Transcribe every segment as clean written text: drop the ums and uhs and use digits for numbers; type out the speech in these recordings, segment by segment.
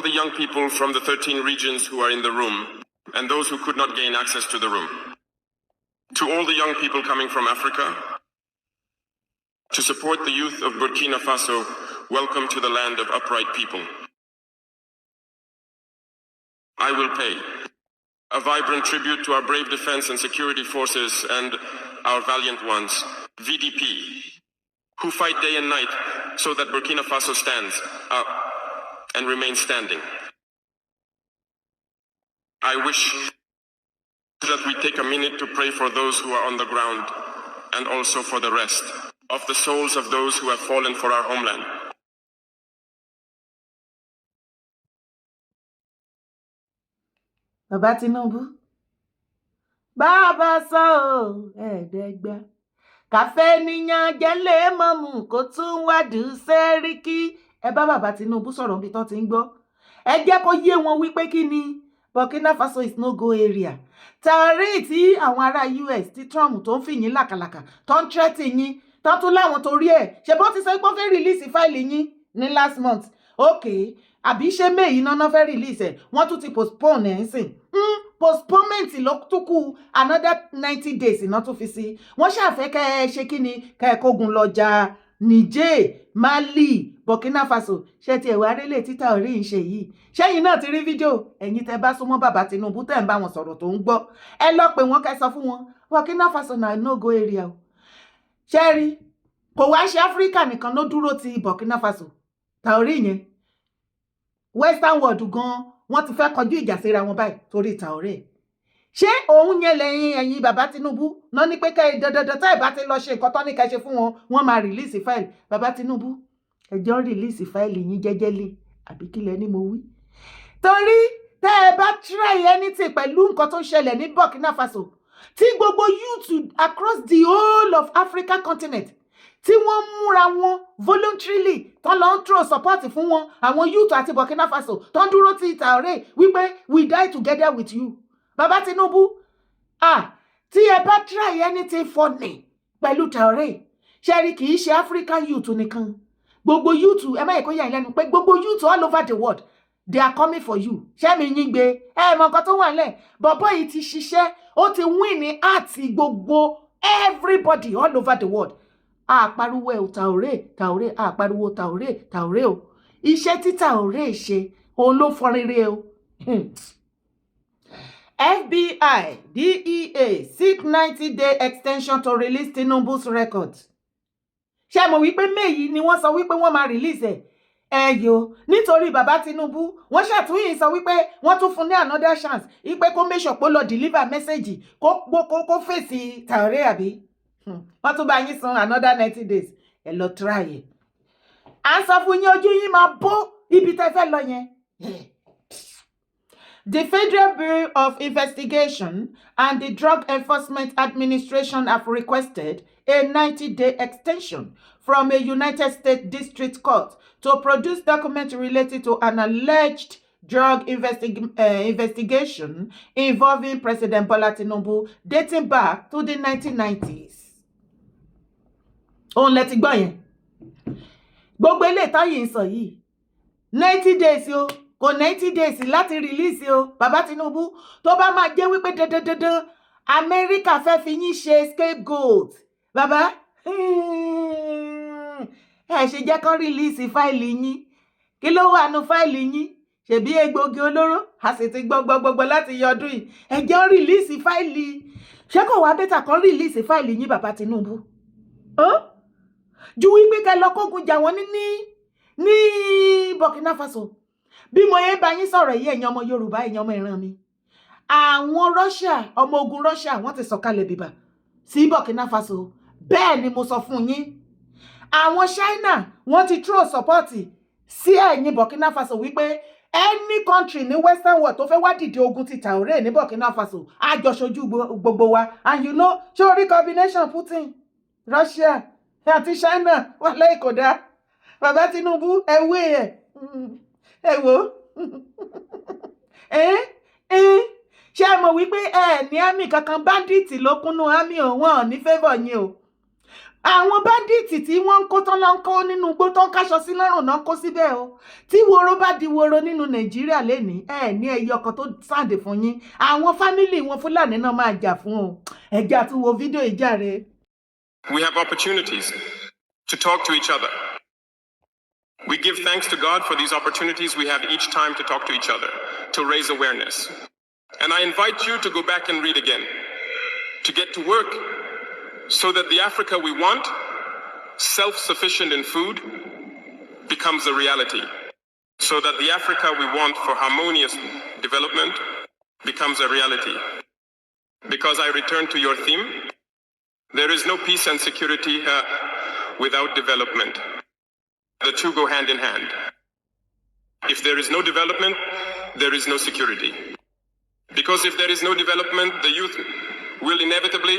All the young people from the 13 regions who are in the room, and those who could not gain access to the room. To all the young people coming from Africa, to support the youth of Burkina Faso, welcome to the land of upright people. I will pay a vibrant tribute to our brave defense and security forces and our valiant ones, VDP, who fight day and night so that Burkina Faso stands up and remains standing. I wish that we take a minute to pray for those who are on the ground and also for the rest of the souls of those who have fallen for our homeland. Bàbá Tinubu, bàbá sọ ọ́ ẹ̀ẹ́dẹ́gbẹ́ kàfé níyàn jẹ́lé mọ́mù kó tún wádùú sẹ́ríkì. Ẹ bá bàbá Tinubu sọ̀rọ̀ níbi tán ti ń gbọ́. Ẹ jẹ́ kó yé wọn wípé kí ni Burkina Faso is no go area. Tààrí tí àwọn ará US, tí Trump tó ń fi yín làkàlàkà, tó ń threaten yín, tó tún láwọn torí ẹ̀ ṣe bó ti sọ pé ó fẹ́ release file yín ní last month. Okay, àbí ṣé May yìí náà fẹ́ release ẹ̀? Wọ́n tún ti postpone ẹ̀ ń sìn. Postponement ló tún kù, another 90 days iná tún fi sí. Wọ́n ṣàfẹ́ kẹ́ ẹ ṣe kí ni, kẹ́ ẹ kógun lọ jà Niger, Mali, Burkina Faso. Ṣé ti ẹ̀wà arélé títà orí ń ṣe yìí? Ṣẹ́yìn náà ti rí fídíò. Ẹ̀yin tẹ́ bá súnmọ́ bàbá Tinubu, tẹ́ ń bá wọn sọ̀rọ̀ tó ń gbọ́, ẹ lọ pé wọ́n, kẹ́ sọ fún wọn, Burkina Faso na no go area o. Ṣé rí, kò wá ṣe Áfíríkà nìkan ló dúró ti Burkina Faso Traoré yẹn. Western world gan, wọ́n ti fẹ́ kọjú ìjà síra wọn báyìí torí Traoré. Ṣé òun yẹn lẹ́yìn ẹ̀yìn bàbá Tinubu náà ní pé kẹ́ ẹ dandandan, tá ẹ̀ bá ti lọ ṣe nǹkan tán ní ká ṣe fún wọn, wọ́n máa release file bàbá Tinubu? Ẹjọ́ release file yín jẹ́jẹ́lé, àbí kí lẹ ní mo wí? Torí tẹ́ ẹ bá try anything pẹ̀lú nǹkan tó ń ṣẹlẹ̀ ní Burkina Faso, tí gbogbo youth across the whole of Africa continent tí wọ́n múra wọn voluntarily, tó lọ ń throw support fún wọn, àwọn youth àti Burkina Faso tó ń dúró ti Traoré wípé "We die together with you." Bàbá Tinubu, ah, tí ẹ bá try anything funny pẹ̀lú Traoré, ṣẹ́rí, kì í ṣe African youth nìkan, gbogbo youth, ẹ má yẹ kó yà yín lẹ́nu pé gbogbo youth all over the world, they are coming for you. Ṣẹ́mi yín gbé ẹ mọ nǹkan tó wà lẹ̀. Bọ̀bọ́ yìí ti ṣiṣẹ́, ó ti win ní àti gbogbo everybody all over the world. Àpariwo ẹ̀ Traoré, Traoré, àpariwo Traoré, Traoré o. Iṣẹ́ tí Traoré ṣe, òun ló fọn rere o. FBI, DEA seek 90-day extension to release Tinubu's records. Ṣé mo wípé May yìí ni wọ́n sọ wípé wọ́n máa release ẹ̀? Ẹ yo, nítorí bàbá Tinubu, wọ́n ṣàtúnyìn sọ wípé wọ́n tún fún ní another chance wípé kó make sure pé ó lọ deliver message, kó fèsì Traoré, àbí wọ́n tún bá yín san another 90 days. Ẹ lọ try ẹ̀. À ń sọ fún yín, ojú yín máa bó ibi tẹ́ fẹ́ lọ yẹn. The Federal Bureau of Investigation and the Drug Enforcement Administration have requested a 90-day extension from a United States District Court to produce documents related to an alleged drug investigation involving President Bola Tinubu dating back to the 1990s. Òun lẹ ti gbọ́ yẹn. Gbogbo eléyìí táyì ń sọ yìí, 90 days o, kò 90 days láti release o. Bàbá Tinubu, tó bá máa jẹ́ wípé dandandandan Amẹ́ríkà fẹ́ fi yín ṣe scapegoat, bàbá, ẹ ṣe jẹ́ kán release file yín. Kí ló wà nù file yín? Ṣèbí egbògi olóró, a sì ti gbọ́ gbọ́ gbọ́ láti yọ ọdún yìí. Ẹ jẹ́ ó release file. Ṣé kò wá better kán release file yín, bàbá Tinubu, ju wípé kẹ́ lọ kógun jà wọ́n ní Burkina Faso? Bí mo yẹn bá yín sọ̀rọ̀ yìí, ẹ̀yin ọmọ Yorùbá, ẹ̀yin ọmọ ìran mi, àwọn Russia, ọmọ ogun Russia, wọ́n ti sọ̀kalẹ̀ bìbà sí Burkina Faso. Bẹ́ẹ̀ ni mo sọ fún yín. Àwọn China, wọ́n ti throw support sí ẹ̀yìn Burkina Faso wípé any country ní western world tó fẹ́ wá dìde ogun ti Traoré ní Burkina Faso, àjọṣojú gbogbo wa. And you know, ṣé orí combination Putin, Russia àti China wà lẹ́yìn kò dáa. Bàbá Tinubu, ẹ wé ẹ, ẹ wò ẹ ẹ. Ṣé ẹ mọ̀ wípé ẹ ní army kankan? Bandit ló kúnnú army o. Wọn ò ní favour yín o. Àwọn bandit tí wọ́n ń kó tán lọ ń kó nínú igbó tó ń káṣọ sí lọ́rùn náà ń kó síbẹ̀ o. Tí woro bá di woro nínú Nàìjíríà lénìí, ẹ ní ẹyọ kan tó sáǹdì fún yín, àwọn family wọn Fúlàní náà máa jà fún o. Ẹ jẹ́ á tún wo fídíò ìjàre. We have opportunities to talk to each other. We give thanks to God for these opportunities we have each time to talk to each other, to raise awareness. And I invite you to go back and read again, to get to work, so that the Africa we want, self sufficient in food, becomes a reality. So that the Africa we want for harmonious development becomes a reality. Because I return to your theme, there is no peace and security without development. The two go hand in hand. If there is no development, there is no security. Because if there is no development, the youth will inevitably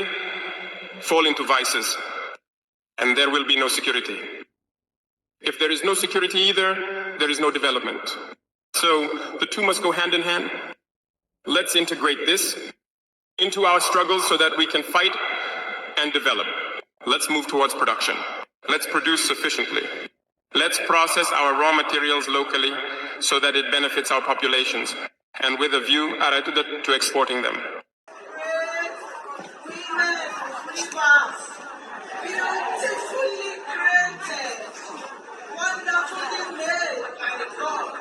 fall into vices, and there will be no security. If there is no security either, there is no development. So the two must go hand in hand. Let's integrate this into our struggles so that we can fight and develop. Let's move towards production. Let's produce sufficiently. Let's process our raw materials locally so that it benefits our populations and with a view to exporting them. Great women rivers, beautifully created, wonderfully made by God,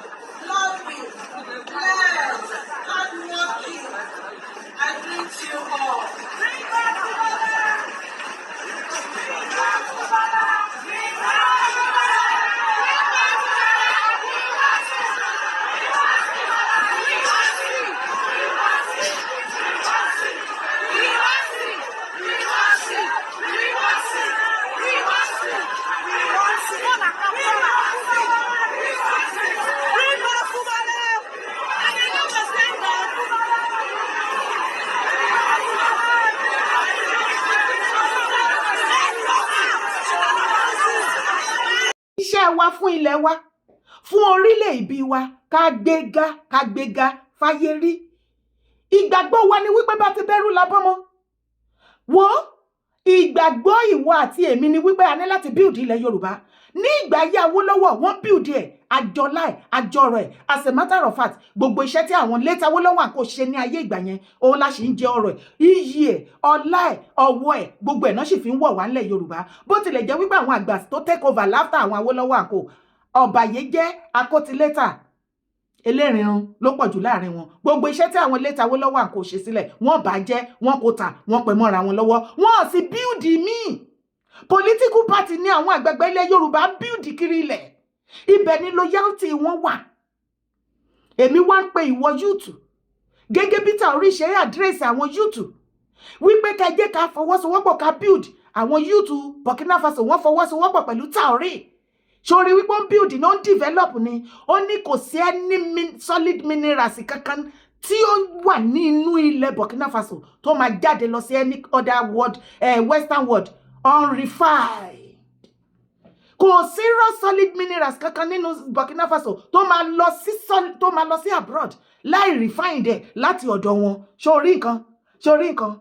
loving, blessed, hardworking. I greet you all. Bring back Fubara! Bring back Fubara! Bring back Fubara! Bring back Fubara! Bring back Fubara! Bring back Bring back Fubara! And I know the stand up. Iṣẹ́ wa fún ilẹ̀ wa, fún orílẹ̀ ìbí wa, ká gbéga, ká gbéga fáyé rí. Ìgbàgbọ́ wa ni wípé bá ti bẹ́rù la bọ́mọ wo. Ìgbàgbọ́ ìwọ àti èmi ni wípé a ní láti build ilẹ̀ Yorùbá. Ní ìgbà ayé Awólọ́wọ̀, wọ́n build ẹ̀, àjọlá ẹ̀, àjọrọ̀ ẹ̀. As a matter of fact, gbogbo iṣẹ́ tí àwọn late Awólọ́wọ̀ kò ṣe ní ayé ìgbà yẹn, òun la sì ń jẹ ọrọ̀ ẹ̀, iyì ẹ̀, ọlá ẹ̀, ọwọ́ ẹ̀, gbogbo ẹ̀ náà sì fi ń wọ̀ wá ńlẹ̀ Yorùbá. Bó tilẹ̀ jẹ́ wípé àwọn àgbà tó take over láfter àwọn Awólọ́wọ̀ àkó ọ̀bàyéjẹ́ akótilétà elérinrun ló pọ̀ jù láàrin wọn. Gbogbo iṣẹ́ tí àwọn late Awólọ́wọ̀ àkó ṣe sílẹ̀, wọ́n bàjẹ́, wọ́n kò tà, wọ́n pẹ̀ mọ́ra wọn lọ́wọ́, wọ́n sì build míì. Political party ní àwọn àgbàgbà ilẹ̀ Yorùbá build kiri ilẹ̀, ibẹ̀ ni loyalty wọn wà. Èmi wá ń pe ìwọ youth, gẹ́gẹ́ bí Traoré ṣe address àwọn youth wípé ká jẹ́ ká fọwọ́sowọ́pọ̀, ká build. Àwọn youth Burkina Faso, wọ́n fọwọ́sowọ́pọ̀ pẹ̀lú Traoré sórí wípé ó ń build ní, ó ń develop ni. Ó ní kò sí any solid minerals kankan tí ó wà ní inú ilẹ̀ Burkina Faso tó máa jáde lọ sí any other world, western world, unrefined. Kò sí raw solid minerals kankan nínú Burkina Faso tó máa lọ sí abroad láì refined ẹ̀ láti ọ̀dọ̀ wọn. Sórí nǹkan, sórí nǹkan,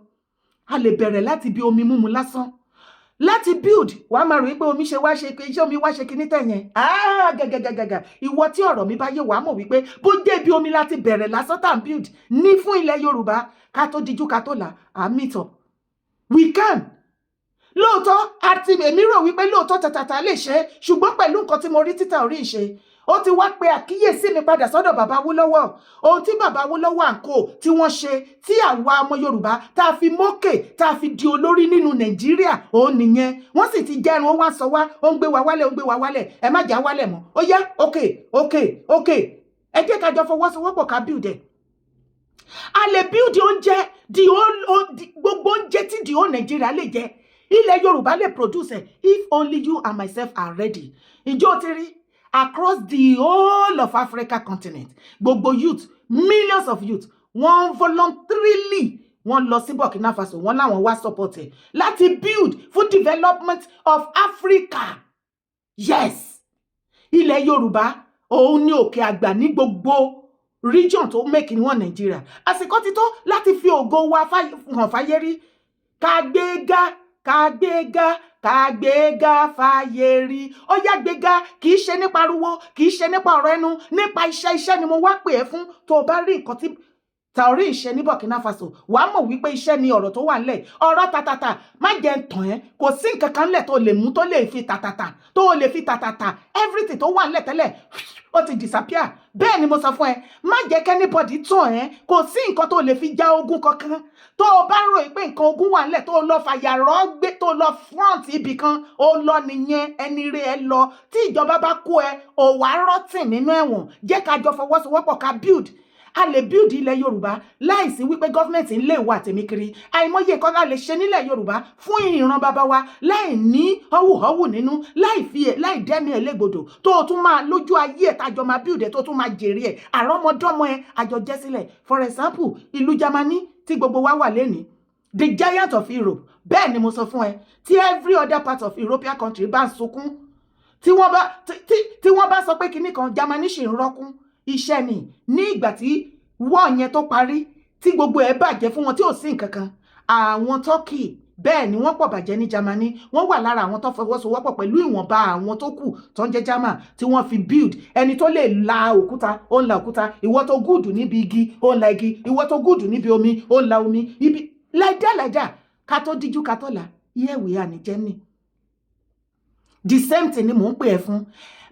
a lè bẹ̀rẹ̀ láti bí omi mímu lásán láti build. Wàá máa rò wípé omi ṣe wá ṣe iṣẹ́, omi wá ṣe kíní tẹ̀yẹn gàgàgàgà. Ìwọ tí ọ̀rọ̀ mi bá yé, wàá mọ̀ wípé bó jẹ́ ibi omi láti bẹ̀rẹ̀ lásán tá à ń build ní fún ilẹ̀ Yorùbá, ká tó dijú ká tó là á meet up, we can. Lóòótọ́ àti èmi rò wípé lóòótọ́ tàtàtà lè ṣe, ṣùgbọ́n pẹ̀lú nǹkan tí mo rí títà orí ìṣe, ó ti wá pe àkíyèsí mi padà sọ́dọ̀ bàbá Awólọ́wọ̀. Ohun tí bàbá Awólọ́wọ̀ àǹkó tí wọ́n ṣe tí àwa ọmọ Yorùbá tá a fi mókè, tá a fi di olórí nínú Nàìjíríà, òun nìyẹn. Wọ́n sì ti jẹ́rùn, ó wá sọ wá, ó ń gbé wa wálẹ̀, ó ń gbé wa wálẹ̀. Ẹ má jà wálẹ̀ mọ́. Ó yá, okay, ẹ jẹ́ ká jọ fọwọ́sowọ́pọ̀, ká build ẹ̀. A lè build oúnjẹ di gbogbo oúnjẹ tí di ó Nàìjíríà lè jẹ, ilẹ̀ Yorùbá lè produce ẹ̀, if only you and myself are ready. Ǹjẹ́ o ti rí across the whole of Africa continent, gbogbo youth, millions of youth, wọ́n voluntarily wọ́n lọ sí Burkina Faso, wọ́n láwọn wá support ẹ̀ láti build for development of Africa? Yes, ilẹ̀ Yorùbá òun ní òkè àgbà ní gbogbo region tó make ní wọn Nàìjíríà. Àsìkò ti tó láti fi ògo wa hàn fáyé rí. Ká gbéga, ká gbéga. Kàgbéga fàyè rí. Ó yá, gbéga. Kì í ṣe nípa ariwo, kì í ṣe nípa ọ̀rọ̀ ẹnu, nípa iṣẹ́. Iṣẹ́ ni mo wá pè é fún. Tó o bá rí nǹkan tí Traoré ṣe ní Burkina Faso, wàá mọ̀ wípé iṣẹ́ ni ọ̀rọ̀ tó wà nílẹ̀. Ọ̀rọ̀ tàtàtà, má jẹ́ ń tàn ẹ́, kò sí nǹkan kan nílẹ̀ tó lè mú, tó lè fi tàtàtà, tó lè fi tàtàtà. Everything tó wà nílẹ̀ tẹ́lẹ̀, ó ti disappear. Bẹ́ẹ̀ ni mo sọ fún ẹ. Má jẹ́ kí anybody tàn ẹ́. Kò sí nǹkan tó lè fi já ogun kankan. Tó o bá rò pé nǹkan ogun wà nílẹ̀, tó o lọ fàyàrọ́ gbé, tó o lọ front ibì kan, ó lọ nìyẹn. Ẹni rẹ ẹ lọ. Tí ìjọba bá kó ẹ, ò wá rọ́tìn nínú ẹ̀wọ̀n. Jẹ́ ká jọ fọwọ́sowọ́pọ̀, ká build. A lè build ilẹ̀ Yorùbá láìsí wípé government ń lé ìwà tèmi kiri. Àìmọye nǹkan la lè ṣe nílẹ̀ Yorùbá fún ìran bàbá wa láì ní họ́wùhọ́wù nínú, láì fi ẹ̀, láì dẹ́mi ẹ̀ légbodò, tó o tún máa lójú ayé ẹ̀, tájọ máa build ẹ̀, tó tún máa jèrè ẹ̀, àrọ́mọdọ́mọ ẹ̀ àjọ jẹ́ sílẹ̀. For example, ìlú Germany tí gbogbo wa wà lénìí, the giant of Europe, bẹ́ẹ̀ ni mo sọ fún ẹ, tí every other part of European country bá ń sunkún, tí wọ́n bá sọ pé kinní kan, Germany ṣì ń rọ́kún. Iṣẹ́ ni. Ní ìgbà tí wọ́ọ̀ yẹn tó parí, tí gbogbo ẹ̀ bàjẹ́ fún wọn, tí ò sí nǹkan kan, àwọn Turkey, bẹ́ẹ̀ ni wọ́n pọ̀ bàjẹ́ ní Germany. Wọ́n wà lára àwọn tó fọwọ́sowọ́pọ̀ pẹ̀lú ìwọ̀nba àwọn tó kù tó ń jẹ́ German, tí wọ́n fi build. Ẹni tó lè la òkúta, ó ń la òkúta. Ìwọ tó good níbi igi, ó ń la igi. Ìwọ tó good níbi omi, ó ń la omi ibi láìdá láìdá. Ká tó díjú, ká tó là, here we are ní Germany. The same thing ni mò ń pè ẹ́ fún,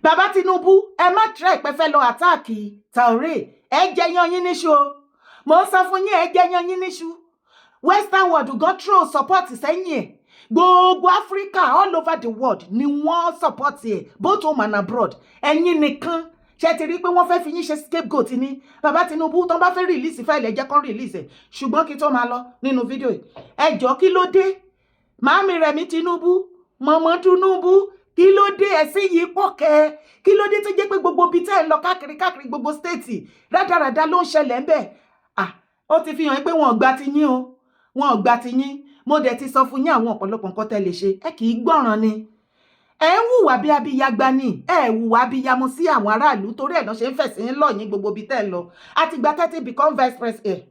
bàbá Tinubu. Ẹ má try pé fẹ́ lọ attack Traoré. Ẹ jẹ yan yín níṣu o. Mò ń sọ fún yín, ẹ jẹ yan yín níṣu. Western world gan throw support sẹ́yìn ẹ̀. Gbogbo Africa, all over the world ni wọ́n support ẹ̀, both home and abroad. Ẹ̀yin nìkan ṣe ti rí pé wọ́n fẹ́ fi yín ṣe scapegoat ni, bàbá Tinubu. Tó bá fẹ́ release file, ẹ jẹ́ kán release ẹ̀. Ṣùgbọ́n kí tó máa lọ nínú fídíò yìí, ẹ jọ̀ọ́, kí ló dé? Màámi Rẹ̀mí Tinubu, mọ̀mọ́ Tinubu, kí ló dé? Ẹ̀sìn yìí pọ̀ kẹ́. Kí ló dé tó jẹ́ pé gbogbo ibi tẹ́ ẹ lọ káàkiri káàkiri, gbogbo state, rádaràda ló ń ṣẹlẹ̀ ń bẹ̀? Ah, ó ti fi hàn pé wọn ò gba ti yín o, wọn ò gba ti yín. Mo dẹ̀ ti sọ fún yín àwọn ọ̀pọ̀lọpọ̀ nǹkan tẹ́ lè ṣe. Ẹ kì í gbọ́ràn ni. Ẹ ń hùwà bí abiyagba ni. Ẹ hùwà abiyamọ sí àwọn aráàlú, torí ẹ̀ náà ṣe ń fẹ̀sìn ń lọ yín gbogbo ibi tẹ́ ẹ lọ. Àtìgbà tẹ́ ti become vice president,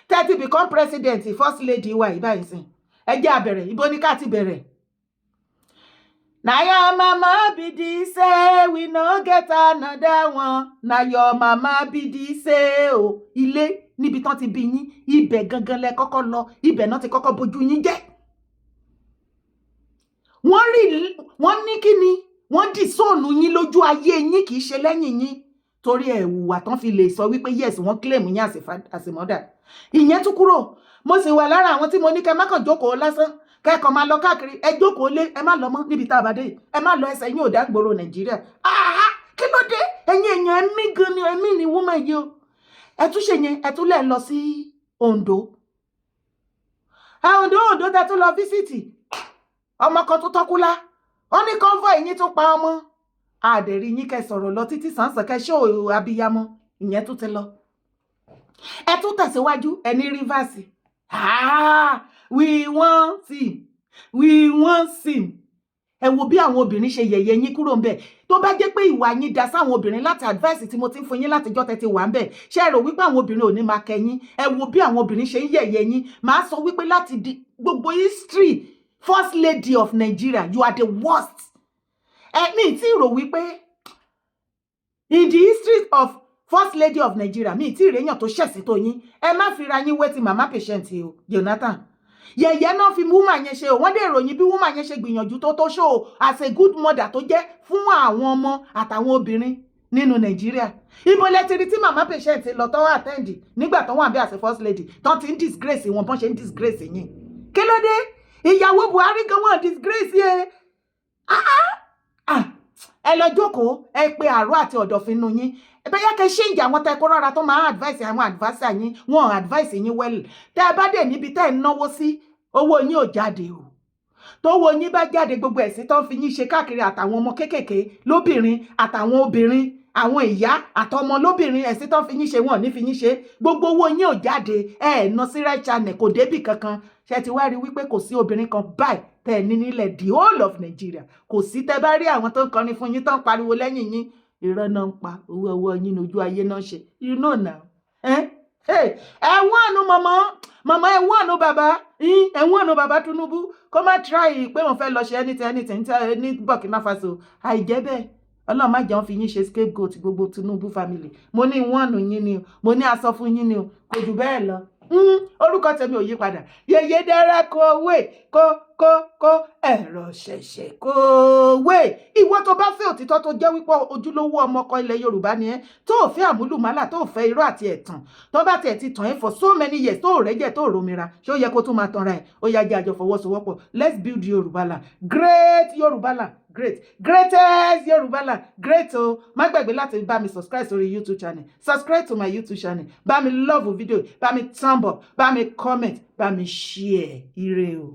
tẹ́ ti become president, first lady wa yìí báyìí sìn, ẹ jẹ́ á bẹ̀rẹ̀. Ibo ní ká ti bẹ̀rẹ̀? Na your mama be this say we no get another one. Na your mama be this say o. Ilé níbi tán ti bí yín, ibẹ̀ gangan lẹ kọ́kọ́ lọ, ibẹ̀ náà ti kọ́kọ́ bójú yín jẹ́. Wọ́n rí wọ́n ní kí ni wọ́n disown yín lójú ayé yín, kì í ṣe lẹ́yìn yín, torí ẹ̀ hùwà tán fi lè sọ wípé yes, wọ́n claim yín as a mother. Ìyẹn tún kúrò. Mo sì wà lára àwọn tí mo ní kẹ́ má kàn jókòó lásán, kẹ́kọ̀ọ́ máa lọ káàkiri. Ẹ jókòó lé, ẹ má lọ mọ́ níbi tá a bá dé. Ẹ má lọ, ẹsẹ̀ yín ò dá gbòòrò Nàìjíríà. Kí ló dé? Ẹ̀yin èèyàn, ẹ̀mí gan ni, ẹ̀mí ni woman yìí o. Ẹ tún ṣe yẹn, ẹ tún lẹ̀ lọ sí Ondo. Ondo, Ondo tẹ tún lọ visit, ọmọ kan tó tọ́kúlá, ó ní convoy yín tún pa ọmọ. Àdẹ̀rí yín kẹ́ sọ̀rọ̀ lọ títí sànsàn, kẹ́ ṣó abiyamọ. Ìyẹn tún ti lọ. Ẹ tún tẹ̀síwájú, ẹ ní Rivers. Ah, we want him, we want him. Ẹ wo bí àwọn obìnrin ṣe yẹ̀yẹ́ yín kúrò ń bẹ̀. Tó bá jẹ́ pé ìwà yín da sáwọn obìnrin láti advice tí mo ti ń fún yín látijọ́ tẹ́ ti wà ń bẹ̀, ṣé ẹ rò wípé àwọn obìnrin ò ní máa kẹyín? Ẹ wo bí àwọn obìnrin ṣe ń yẹ̀yẹ́ yín. Màá sọ wípé láti di gbogbo history first lady of Nigeria, you are the worst. Ẹ mi tí rò wípé in the history of first lady of Nigeria, mi tí ìrèyàn tó ṣẹ̀sìn tó yín. Ẹ má fira yín wé ti mama patient o, Jonathan. Yẹ̀yẹ́ náà fi woman yẹn ṣe o. Wọ́n dé ìròyìn bí woman yẹn ṣe gbìyànjú tó show as a good mother tó jẹ́ fún àwọn ọmọ àtàwọn obìnrin nínú Nàìjíríà. Ibo lẹ ti rí tí mama patient lọ tọ́wọ́ attend nígbà tó wà bí as a first lady, tó ti ń disgrace wọn, bọ́n ṣe ń disgrace yín? Kí ló dé? Ìyàwó Buhari gan wọn disgrace yẹ. Ah, ẹ lọ jókòó, ẹ pe àrò àti ọ̀dọ̀fin nu yín. Bẹ́yà kẹ́ ṣéǹjì àwọn tẹ́ kó rọra tó máa advice àwọn adviser yín. Wọn advice yín well. Tẹ́ ẹ bá dé níbi tẹ́ ẹ náwó sí, owó yín ò jáde o. Tówó yín bá jáde, gbogbo ẹ̀sìn tó ń fi yín ṣe káàkiri, àtàwọn ọmọ kéékèèké lóbìnrin, àtàwọn obìnrin, àwọn ìyá àtọmọ lóbìnrin, ẹ̀sìn tó ń fi yín ṣe, wọn ò ní fi yín ṣe. Gbogbo owó yín ò jáde. Ẹ ẹ̀ ná sí right channel, kò débì kankan. Ṣe ti wá rí wípé kò sí obìnrin kan báyìí tẹ́ ẹ ní nílẹ̀ the whole of Nigeria? Kò sí. Tẹ́ bá rí àwọn tó ń kọrin fún yín, tó ń pariwo lẹ́yìn yín, irọ́ náà ń pa. Owó ọwọ́ yín ní ojú ayé náà ṣe, you know now. Ẹ wọ́n àánú mọ̀mọ́ mọ̀mọ́, ẹ wọ́n àánú bàbá, ẹ wọ́n àánú bàbá Tinubu. Kó má try pé òun fẹ́ lọ ṣe anything anything ní Burkina Faso. Àìjẹ́ bẹ́ẹ̀, Ọlọ́run má jẹun fi yín ṣe scapegoat, gbogbo Tinubu family. Mo ní wọ́n yín ni o, mo ní aṣọ fún yín ni o, kò jù bẹ́ẹ̀ lọ. Orúkọ tèmi ò yí padà. Yèyé dára kówé kó kó kó ẹ̀rọ ṣẹ̀ṣẹ̀ kówé. Ìwọ tó bá fẹ́ òtítọ́, tó jẹ́ wípé ojúlówó ọmọkọ ilẹ̀ Yorùbá ni ẹ́, tó ò fẹ́ àmúlùmálà, tó ò fẹ́ irọ́ àti ẹ̀tàn, tó bá tiẹ̀ ti tàn ẹ́ for so many years, tó ò rẹ́jẹ̀, tó ò romira, ṣé ó yẹ kó tún máa tanra ẹ̀? Ó yá, jẹ́ àjọ fọwọ́sowọ́pọ̀. Let's build Yorùbá land great, Yorùbá land great, greatest Yorùbá land great o. Má gbàgbé láti bá mi subscribe sórí YouTube channel. Subscribe to my YouTube channel. Bá mi love video, bá mi thumb up, bá mi comment, bá mi share. Ire o.